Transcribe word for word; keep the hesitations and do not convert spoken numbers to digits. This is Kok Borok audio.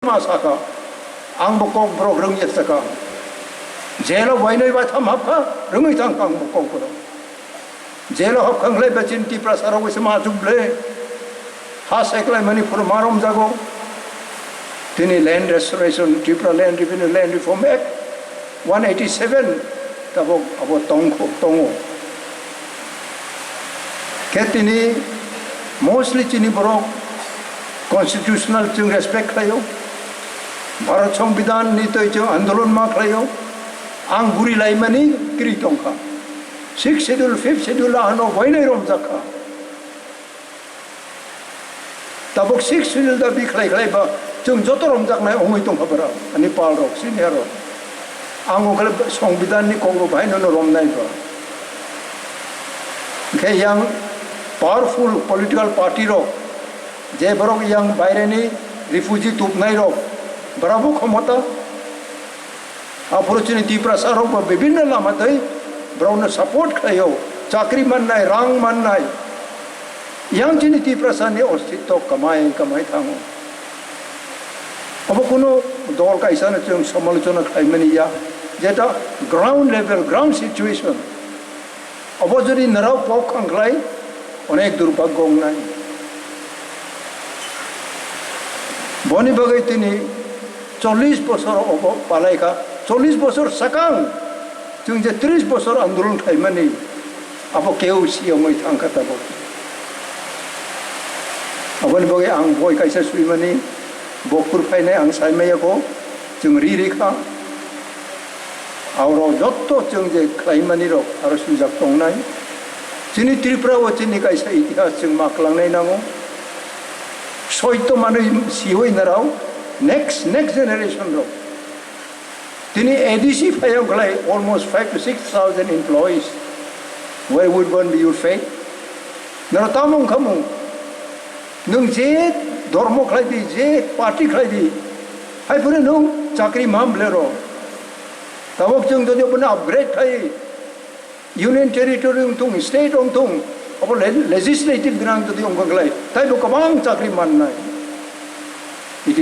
ma saka, ang bo kok borok rwngya saka. Jail o wainwi baitham hapkha, rwngwi thangkha ang bo kok borok. Jail o hapkha wngkhlai ba chini Tiprasa rok waisa ma achuk ble. Ha seklaimani phuru ma romjago. Tini Land Restoration, Tripura Land Revenue, Land Reform Act one eighty-seven tabok abo tongkho, tongo. Khe tini mostly chini borok constitutional chwng respect khlaio. Bharat Songbidan ni twi chwng andolon ma khlaio. Ang guri laimani kiri tongkha. Sixth Schedule, Fifth Schedule ano wainai romjak kha. Tabuk Sixth Schedule dabi khlai khlai ba chwng joto romjaknai wngwi tongkha borok, ani pal rok, senior rok. Ang wngkha le Songbidan ni kok bo bahai no romnai ba. Hwnkhe yang powerful political party rok, je borok yang baire ni refugee tubnai rok, borok bo khomota. Aphuru chini Tiprasa rok bo bibinno lama twi borokno support khlaio, chakri mannai, rang mannai. Yang chini Tiprasa ni ostitto kamai kamai thango. Obo kuno dol kaisa no chwng samalochona khlaimani ya, jeta ground level, ground situation. Obo jodi nirok pok khanglai, onek durbhagyo wngnai. Boni bagwi tini chollish bosor obo palai kha, chollish bosor sakang chwng je tris bosor andolon khlaimani, abo keu siyongwi thang kha tabuk. Aboni bagwi ang boi kaisa swimani, bo phur phainai ang saimaya kho, chwng ri ri kha. Aoro jotto chwng je khlaimani rok aro swijak tongnai. Chini Tripura o chini kaisa itihas chwng ma klangnai nango. Soito manwi siwi narao next, next generation rok. Tini A D C phayang khlai almost five to six thousand employees. Where would one be your fate? Naro tamo wngkha mung? Nwng je dhormo khlai di, je party khlai di, hai phano nwng chakri ma ble ro. Tabok chwng jodi bono upgrade khai, union territory wng thung, state wng thung, abo le-, legislative gwnang jodi wng kha khlai, taibo kwbang chakri mannai. It is